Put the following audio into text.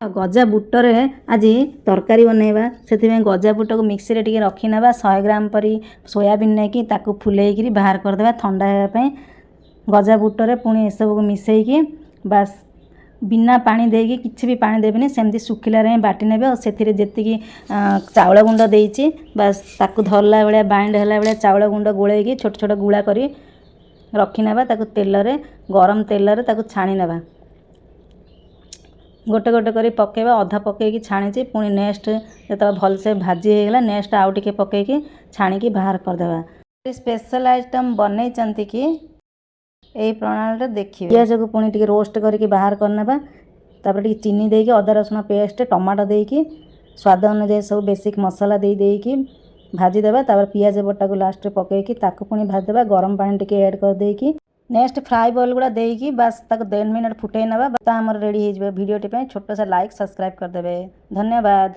ଆଉ ଗଜା ବୁଟରେ ଆଜି ତରକାରୀ ବନେଇବା। ସେଥିପାଇଁ ଗଜା ବୁଟକୁ ମିକ୍ସିରେ ଟିକେ ରଖିନେବା। 100 ଗ୍ରାମ ପରି ସୋୟାବିନ୍ ନେଇକି ତାକୁ ଫୁଲେଇକିରି ବାହାର କରିଦେବା ଥଣ୍ଡା ହେବା ପାଇଁ। ଗଜା ବୁଟରେ ପୁଣି ଏସବୁକୁ ମିଶାଇକି ବାସ୍ ବିନା ପାଣି ଦେଇକି, କିଛି ବି ପାଣି ଦେବେନି, ସେମିତି ଶୁଖିଲାରେ ହିଁ ବାଟି ନେବେ। ଆଉ ସେଥିରେ ଯେତିକି ଚାଉଳ ଗୁଣ୍ଡ ଦେଇଛି, ବାସ୍ ତାକୁ ଧରିଲା ଭଳିଆ, ବାଇଣ୍ଡ ହେଲା ଭଳିଆ ଚାଉଳ ଗୁଣ୍ଡ ଗୋଳେଇକି ଛୋଟ ଛୋଟ ଗୁଳା କରି ରଖିନେବା। ତାକୁ ତେଲରେ, ଗରମ ତେଲରେ ତାକୁ ଛାଣି ନେବା। ଗୋଟେ ଗୋଟେ କରି ପକାଇବା। ଅଧା ପକାଇକି ଛାଣିଛି। ପୁଣି ନେକ୍ସଟ ଯେତେବେଳେ ଭଲସେ ଭାଜି ହେଇଗଲା, ନେକ୍ସଟ ଆଉ ଟିକେ ପକାଇକି ଛାଣିକି ବାହାର କରିଦେବା। ସ୍ପେଶାଲ ଆଇଟମ୍ ବନେଇଛନ୍ତି କି ଏଇ ପ୍ରଣାଳୀରେ ଦେଖିବେ। ପିଆଜକୁ ପୁଣି ଟିକେ ରୋଷ୍ଟ କରିକି ବାହାର କରିନେବା। ତାପରେ ଟିକେ ଚିନି ଦେଇକି, ଅଦା ରସୁଣ ପେଷ୍ଟ, ଟମାଟୋ ଦେଇକି, ସ୍ୱାଦ ଅନୁଯାୟୀ ସବୁ ବେସିକ୍ ମସଲା ଦେଇ ଦେଇକି ଭାଜିଦେବା। ତାପରେ ପିଆଜ ବଟାକୁ ଲାଷ୍ଟରେ ପକାଇକି ତାକୁ ପୁଣି ଭାଜିଦେବା। ଗରମ ପାଣି ଟିକେ ଆଡ଼୍ କରିଦେଇକି ନେକ୍ସଟ ଫ୍ରାଏ ବଲ୍ ଗୁଡ଼ା ଦେଇକି ବାସ୍ ତାକୁ 1.5 ମିନିଟ୍ ଫୁଟେଇ ନେବା ତ ଆମର ରେଡ଼ି ହେଇଯିବ। ଭିଡ଼ିଓଟି ପାଇଁ ଛୋଟ ସା ଲାଇକ୍, ସବସ୍କ୍ରାଇବ୍ କରିଦେବେ। ଧନ୍ୟବାଦ।